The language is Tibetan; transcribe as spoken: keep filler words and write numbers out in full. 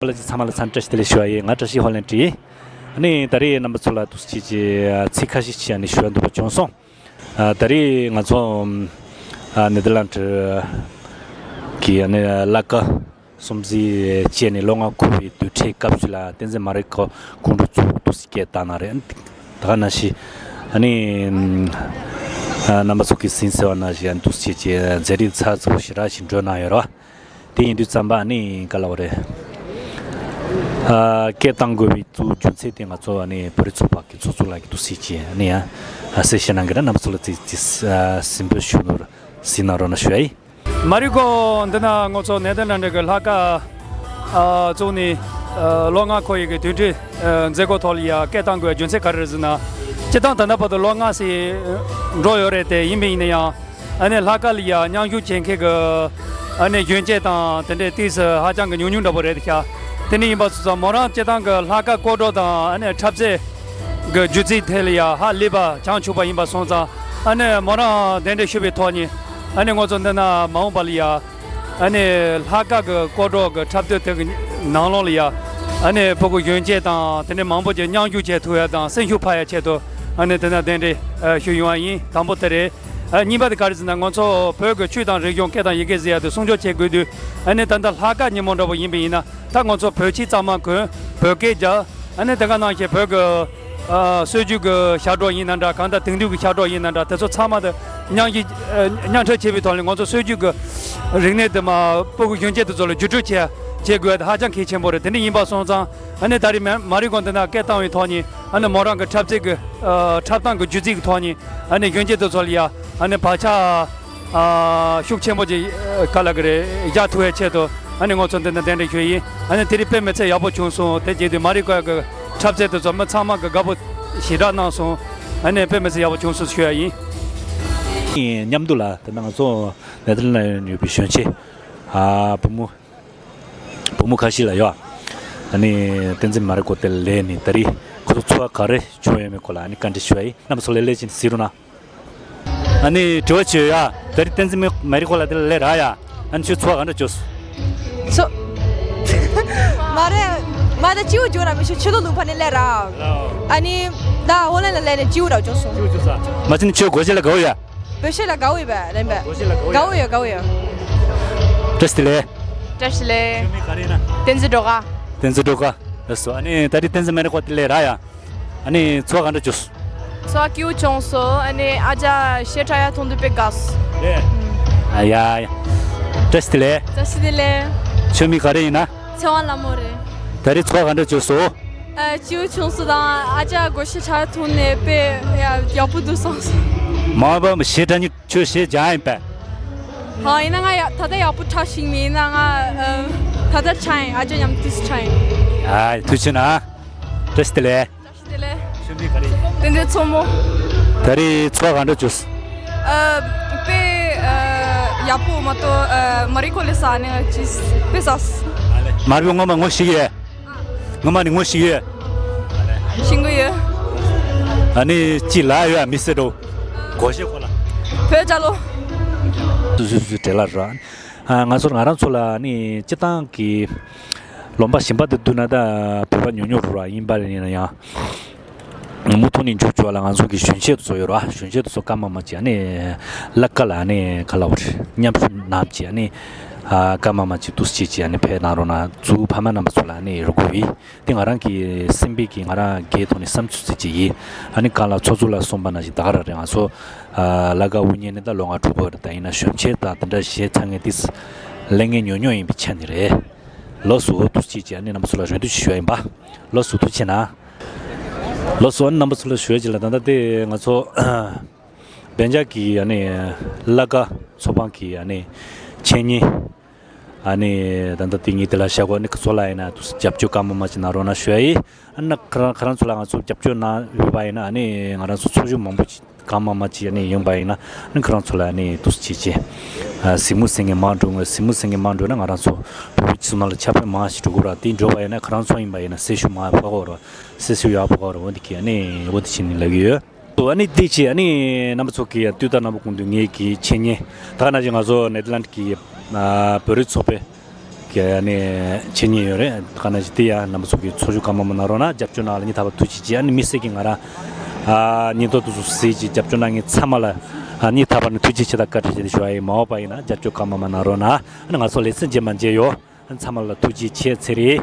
ལ་ཚང་མ་ལ་འཚམས་བཀྲ་ཤིས་བདེ་ལེགས་ཞུ་བ་ཡིན། ང་བཀྲ་ཤིས་ཧོ་ལན་ཀྲི་ཡིན། ཨ་ནི་ད་རེས་རྣམ་པ་ཚོ་ལ་ཐུགས་རྗེ་ཆེ། ཚིག་ཁ་ཤས་ཤིག་ཨ་ནི་ཞུ་བ་འདོད་པ་བྱུང་སོང་། ཨ་ད་རེས་ང་ཚོ་ཨ་ནེ་དར་ལན་ཌི་གི་ཨ་ནི་ལྷ་ཁང་སྲུང་བརྩི་བྱས་ནས་ལོ་ལྔ་འཁོར་བའི་དུས་དྲན་སྐབས་སུ་ལ་བསྟན་འཛིན་མ་རི་ཀོ་སྐུ་འཁྲུངས་ཚོགས་འདུ་སྐད་བཏང་གནང་རེད། ད་ག་ནང་བཞིན་ཨ་ནི་ཨ་རྣམ་པ་ཚོ་གིས་གསན་གསལ་བ་ནང་བཞིན་ཨ་ནི་ཐུགས་རྗེ་ཆེ་མཛད་རིམ་ཚགས་ཚུད་པོ་ཞེ་དྲག་ཞིག་འགྲོ་གནང་ཡོད་རེད་བ། དེ་ཡིན་དུས་ཙམ་པ་ཨ་ནི་ག་ལབ་དགོས་རེད། ཨ་སྐད་བཏང་དགོས་པའི་གཙོ་བོ་རྒྱུ་མཚན་དེ་ང་ཚོ་ཨ་ནི་བོད་རིགས་ཚོགས་པ་གི་ཚོགས་གཙོ་ལགས་ཀྱིས་འདུག་སེ་བྱས་ཨ་ནི་ཡང་ཨ་གསལ་བཤད་གནང་གི་རེད། རྣམ་པ་ཚོ་ལ་ཙི་ཙི་ཨ་གསན་པ་ཞུ་རོགས་གཟིགས་གནང་རོགས་གནང་ཞུ་ཡ་ཡིན། མ་རི་ཀོ་འདི་ན་ང་ཚོ་ནེ་དར་ལན་ཌི་གི་ལྷ་ཁང་ཨ་བཙུགས་ནས་ཨ་ལོ་ལྔ་འཁོར་ཡས་ཀྱི་དུས་དྲན་ཨ་མཛད་སྒོ་ཐོག་ལ་ཡ་སྐད་བཏང་དགོས་རྒྱུ་མཚན་ག་རེ་རེད་ཟེར་ན། སྤྱིར་བཏང་ད་ལྟ་བར་དུ་ལོ་ལྔ་ཙམ་འགྲོ་ཡོད་རེད་དེ། ཡིན་པ་ཡིན་ན་ཡང་ཨ་ནི་ལྷ་ཁང་ལ་ཡ་མཉམ་ཞུགས་བྱེད་མཁན་གྱི་ཨ་ནི་གཞོན་སྐྱེས་དང་དེ་འདྲའི་ཏོག་ཙམ་ཧ་ཅང་གི་ཉུང་ཉུང་འདྲ་པོ་རེད་ཤག་དེ་འདྲ་ཡིན་པ་སོང་ཙང་མོ་རང་སྤྱིར་བཏང་གི་ལྷ་ཁང་སྐོར་བྲོ་དང་ཨ་ནི་འཁྲབ་རྩེད་ཀྱི་སྒྱུ་རྩལ་ཐད་ལ་ཡ་ཧ་ལས་པ་བྱང་ཆུབ་པ་ཡིན་པ་སོང་ཙང་། ཨ་ནི་མོ་རང་གདན་འདྲེན་ཞུས་པའི་ཐོག་ནས་ཨ་ནི་ང་ཚོ་འདི་ན་མ་འོངས་པ་ལ་ཡ་ཨ་ནི་ལྷ་ཁང་གི་སྐོར་བྲོ་གི་འཁྲབ་སྟོན་དེ་གི་ནང་ལོགས་ལ་ཡ་ཨ་ནི་ཕྲུ་གུ་གཞོན་སྐྱེས་དང་དེ་འདྲ་མང་པོ་ཅིག་མཉམ་ཞུགས་བྱེད་ཐུབ་ཡ་དང་སེམས་ཤུགས་འཕར་ཡ་ཆེད་དུ་ཨ་ནི་དེ་ན་གདན་འདྲེན་ཞུས་ཡོང་བ་ཡིན། དང་པོ་དེ་རེད། ཨ་གཉིས་པ་དེ་ག་རེ་ཟེར་ན། ང་ཚོ་བོད་ཀྱི་ཆོས་དང་རིག་གཞུང་སྐད་དང་ཡི་གེ་ཟེར་ཡ་དེ་སྲུང་སྐྱོབ་བྱེད་དགོས་དུས་ཨ་ནི་ད་ལྟ་ལྷ་ཁང་ཉིན་མོ་འདྲ་པོ་ཡིན་པ་ཡིན་ན། ད་ང་ཚོ་བོད་ཆས་གཙང་མ་གོན། བོད་སྐད་རྒྱག་ཨ་ནི་དེ་ག་ནང་བཞིན་བོད་ཀྱི་ཨ་སྲོལ་རྒྱུན་གྱི་ཞབས་བྲོ་ཡིན་ན་འདྲ། གང་ལྟར་དེང་དུས་ཀྱི་ཞབས་བྲོ་ཡིན་ན་འདྲ། དེ་ཚོ་ཚང་མ་དེ་མཉམ་གྱི་ཨ་མཉམ་འཁྲེལ་བྱེད་པའི་ཐོག་ནས་ང་ཚོ་སྲོལ་རྒྱུན་གྱི་རིག་གནས་དེ་མ་ཕྲུ་གུ་གཞོན་སྐྱེས་དེ་ཚོ་ལ་བརྒྱུད་སྤྲོད་བྱེད་བྱེད་དགོས་ཡ་དེ་ཧ་ཅང་གལ་ཆེན་པོ་རེད། དེ་འདྲ་ཡིན་པ་སོང་ཙང་ཨ་ནི་ད་རེས་མ་མ་རི་ཀོ་འདི་ན་སྐད་བཏང་བའི་ཐོག་ནས་ཨ་ནི་མོ་རང་གི་འཁྲབ་རྩེད་ཀྱི་ཨ་འཁྲབ་སྟངས་ཀྱི་སྒྱུ་རྩལ་གྱི་ཐོག་ནས་ཨ་ནི་གཞོན་སྐྱེས་དེ་ཚོ་ལ་ཡ་ཨ་ནི་བག་ཆགས་ཨ་ཤུགས་ཆེན་པོ་ཅིག་ཨ་ག་ལ་གི་རེད། རྒྱག་ཐུབ་པའི་ཆེད་དུ་ཨ་ནི་ང་ཚོ་འདི་ན་གདན་འདྲེན་ཞུས་ཡིན། ཨ་ནི་དེ་རིང་དཔེ་མི་སྲིད་ཡག་པོ་བྱུང་སོང་། དེ་བྱས་དུས་མ་རི་ཀོ་གི་འཁྲབ་རྩལ་དེ་ཚོ་མི་ཚང་མ་གི་དགའ་པོ་ཞེ་དྲག་གནང་སོང་། ཨ་ནི་དཔེ་མི་སྲིད་ཡག་པོ་བྱུང་སོང་ཞུ་ཡ་ཡིན། མཉམ་དུ་ལ་དེ་ན་ང་ཚོ་ནེ་དར་ལན་ཌི་ཡོད་པའི་གཞོན་སྐྱེས་ཨ་བུ་མོ་བུ་མོ་ཁ་ཤས་ལ་ཡོད། ཨ་ནི་བསྟན་འཛིན་མ་རི་ཀོ་དེ་ལ་སླེབས་ནས་ད་རེས་ཁོ་ཚོ་ཚོར་བ་ག་རེ་བྱུང་ཡོད་མེད་སྐོར་ལ་ཨ་ནི་བཀའ་འདྲི་ཞུ་ཡ་ཡིན། རྣམ་པ་ཚོ་ལ་སླེབས་ཕྱིན་གཟིགས་རོགས་གནང་། ཨ་ནི་དྲི་བ་བྱེད་ཡ། ད་རེས་བསྟན་འཛིན་མ་རི་ཀོ་ལ་དེ་ལ་སླེབས་ར་ཡ། ཨ་ནི་ཁྱོད་ཚོར་བ་ག་འདྲ་བྱུང་སོང་། ཚོ། མ་རེད། མ་ད་སྐྱིད་པོ་བྱུང་ར་མི་ཤེས། ཆུ་ལོག་ལུང་པ་ནས་སླེབས་ར། ཨ་ནི་ད་ཧོ་ལན་ལ་སླེབས་ནས་སྐྱིད་པོ་ར་བྱུང་སོང་། སྐྱིད་པོ་བྱུང་ས། མ་གཞི་ནས་ཁྱོད་སྒོར་གཞས་ལ་དགའ་བོ་ཡ། སྒོར་གཞས་ལ་དགའ་བོ་ཡོད་པས་རེད་པས། སྒོར་གཞས་ལ་དགའ་བོ་ཡ། དགའ་བོ་ཡོད། དགའ་བོ་ཡོད། བཀྲ་ཤིས་བདེ་ལེགས། བཀྲ་ཤིས་བདེ་ལེགས། ཁྱོད་མིང་ག་རེ་ཡིན་ན། བསྟན་འཛིན་སྒྲོལ་དཀར། བསྟན་འཛིན་སྒྲོལ་དཀར། ལགས་སོ། ཨ་ནི་ད་རེས་བསྟན་འཛིན་མ་རི་ཀོ་དེ་ལ་སླེབས་ར་ཡ། ཨ་ནི་ཚོར་བ་ག་འདྲ་བྱུང་སོང་། ཚོར་བ་སྐྱིད་པོ་བྱུང་སོང་། ཨ་ནི་ཨ་ཅག་གཞས་འཁྲབ་ཡ་མཐོང་དུས་དཔེ་དགའ་སོང་། རེད། ཨ་ཡ་ཡ། བཀྲ་ཤིས་བདེ་ལེགས། བཀྲ་ཤིས་བདེ་ལེགས། ཁྱོད་མིང་ག་རེ་ཡིན་ན། ཚེ་དབང་ལྷ་མོ་རེད། ད་རེས་ཚོར་བ་ག་འདྲ་བྱུང་སོང་། ཨ་སྐྱིད་པོ་བྱུང་སོང་དང་ཨ་ཅག་སྒོར་གཞས་འཁྲབ་ཡ་མཐོང་ནས་དཔེ་ཡག་ཡག་པོ་འདུག་བསམ་སོང་། མ་འོངས་པ་གཞས་འཁྲབ་མཁན་ཁྱོད་གཞས་རྒྱག་ཡིན་པས། ཧ་ཡིན་ན་ང་ཡ་ད་ལྟ་ཡག་པོ་འཁྲབ་ཤེས་མེད། ཡིན་ན་ང་ཨ་ད་ལྟ་འཁྲབ་ཡིན། ཨ་ཅག་མཉམ་དུ་འཁྲབ་ཡིན། ཨ་ཐུགས་རྗེ་གནང་། བཀྲ་ཤིས་བདེ་ལེགས། བཀྲ་ཤིས་བདེ་ལེགས། ཁྱོད་མིང་ག་རེ་ཡིན། བསྟན་འཛིན་མཚོ་མོ། ད་རེས་ཚོར་བ་ག་འདྲ་བྱུང་སོང་། ཨ་དཔེ་ཨ་ཡག་པོ་མ་གཏོགས་ཨ་མ་རི་ཀོ་ལ་ས་ནས་ཅིག་དཔེ་ཟ་སོང་། མ་རི་ཀོ་སྔོན་མ་ངོ་ཤེས་ཀྱི་ཡོད། སྔོན་མ་ནས་ངོ་ཤེས་ཀྱི་ཡོད། ཤེས་ཀྱི་ཡོད། ཨ་ནི་ཅི་ལ་ཡོད་མི་སེར་འགྲོ། སྒོར་གཞས་ཁོ་ལ། བོད་རྒྱལ་ལོ། སུ་སུ་སུ་བྲེལ་ལ་ར། ཨ་ང་ཚོ་ང་རང་ཚོ་ལ་ནི་སྤྱིར་བཏང་གི་ལུང་པ་གཞན་པ་དེ་བསྡུར་ན་ད་བོད་པ་ཉུང་ཉུང་རུ་ར་ཡིན་པ་ཡིན་ན་ཡང་། མུ་མཐུད་ནས་མཇུག་སྐྱོང་བ་ལ་ང་ཚོ་གི་གཞོན་སྐྱེས་དེ་ཚོ་ཡོད་ར། གཞོན་སྐྱེས་དེ་ཚོ་སྐར་མ་མ་གཅིག་ཨ་ནི་ལྷ་ཁང་ལ་ཨ་ནི་ག་ལབ་དགོས་རེད། མཉམ་ཞུགས་གནང་བྱས་ཨ་ནི་ཨ་སྐར་མ་མ་གཅིག་འདུག་སེ་བྱས་བྱས་ཨ་ནི་ཕེབས་གནང་རོགས་གནང་། གཙོ་བོ་ཕ་མ་རྣམ་པ་ཚོ་ལ་ཨ་ནི་རེ་སྐུལ་ཡིན། དེ་ང་རང་གི་སེམས་པའི་གི་ང་རང་སྒེར་ཐོག་ནས་བསམ་ཚུལ་ཅིག་ཅིག་ཡིན། ཨ་ནི་གང་ལ་ཚོགས་གཙོ་ལགས་གསུངས་པ་ནང་བཞིན་ད་ག་རང་རེད། ང་ཚོ་ཨ་ལྷ་ཁང་དབུ་བརྙེས་ནས་ད་ལོ་ལྔ་དྲུག་འགོར་རེད། ད་ཡིན་ན་གཞོན་སྐྱེས་དང་དེ་འདྲ་གཞས་འཁྲབ་མཁན་དེ་ལས་འགན་ཉུང་ཉུང་ཡིན་པའི་ཆ་ནས་རེད། ལགས་སོ། འདུག་སེ་བྱས་བྱས་ཨ་ནི་རྣམ་པ་ཚོ་ལ་རེ་འདུན་ཞུ་ཡ་ཡིན་པ། ལགས་སོ། ཐུགས་རྗེ་གནང་། ལགས་སོ། ཨ་ནི་རྣམ་པ་ཚོ་ལ་ཞུ་ཡ་ཅིག་ལ་ད་ལྟ་དེ་ང་ཚོ་བན་ཇག་གི་ཨ་ནི་ལྷ་ཁང་ཚོགས་དཔོན་གྱི་ཨ་ནི་འཆད་ཉན་ཨ་ནི་ད་ལྟ་དེ་ངས་དེ་ལ་བཞག་གོ། ཨ་ནི་ཁོ་ཚོ་ལ་ཡིན་ན་འདུག་སེ་རྒྱབ་སྐྱོར་གང་མང་མང་ཅིག་གནང་རོགས་གནང་ཞུ་ཡ་ཡིན། ཨ་ནི་ཁ་རང་ཁ་རང་ཚོ་ལ་ང་ཚོ་རྒྱབ་སྐྱོར་གནང་ཡོད་པ་ཡིན་ན་ཨ་ནི་ང་རང་ཚོ་ཚོགས་ཞུགས་མང་པོ་ཅིག་གང་མང་མང་ཅིག་ཨ་ནི་ཡོང་པ་ཡིན་ན་ཨ་ནི་ཁོ་རང་ཚོ་ལ་ཨ་ནི་འདུག་སེ་བྱས་བྱས་ཨ་གཟིགས་མོ་གཟིགས་མཁན་མང་འགྲོ། གཟིགས་མོ་གཟིགས་མཁན་མང་འགྲོ་ན་ང་རང་ཚོ་བོད་ཕྱི་ནང་ལ་ཁྱབ་སྤེལ་མང་ཞིག་འགྲོ་གི་རེད། དེ་འགྲོ་བ་ཡིན་ན་ཁོ་རང་ཚོ་ཡིན་པ་ཡིན་ན་གསོན་ཤུགས་མང་འཕར་གི་རེད། གསོན་ཤུགས་ཡག་འཕར་གི་རེད། འོ་འདི་གི་ཨ་ནི་འོ་འདི་བྱས་ནས་ལབ་ཀྱི་ཡོད། ཨ་ནི་འདི་བྱས་ཨ་ནི་རྣམ་པ་ཚོ་གི་དུས་དང་རྣམ་པ་ཀུན་ཏུ་ངེད་ཀྱི་འཆད་ཉན་ད་ག་ནང་བཞིན་ང་ཚོ་ནེ་དར་ལན་ཌི་གི་ཨ་བོད་རིགས་ཚོགས་པའི་གི་ ནས་བྱེད་ཉེན་ཡོད་རེད། ག་ན་ཞིག་དེ་ཡང་རྣམ་པ་ཚོ་གིས་ཚོགས་ཞུགས་གང་མང་མང་གནང་རོགས་གནང་། རྒྱབ་སྐྱོར་གནང་ལ་སྙིང་ཐག་པ་ཐུགས་རྗེ་ཆེ། ཨ་ནི་དམིགས་བསལ་གྱིས་ང་རང་ཨ་སྙིང་སྟོབས་དེ་ཚོ་གཟིགས་ཀྱིས་རྒྱབ་སྐྱོར་གནང་མཁན་ཚང་མ་ལ་ཨ་སྙིང་ཐག་པ་ནས་ཐུགས་རྗེ་ཆེ་དང་བཀའ་དྲིན་ཆེ་ཞུ་བ་ཡིན། མ་འོངས་པ་ཡིན་ན་རྒྱབ་སྐྱོར་གང་མང་མང་གནང་རོགས་གནང་། ཨ་ནི་ང་ཚོ་ལེ་ཚན་རྗེས་མ་མཇལ་ཡོང་། ཨ་ནི་ཚང་མ་ལ་ཐུགས་རྗེ་ཆེ། ཚེ་རིང་།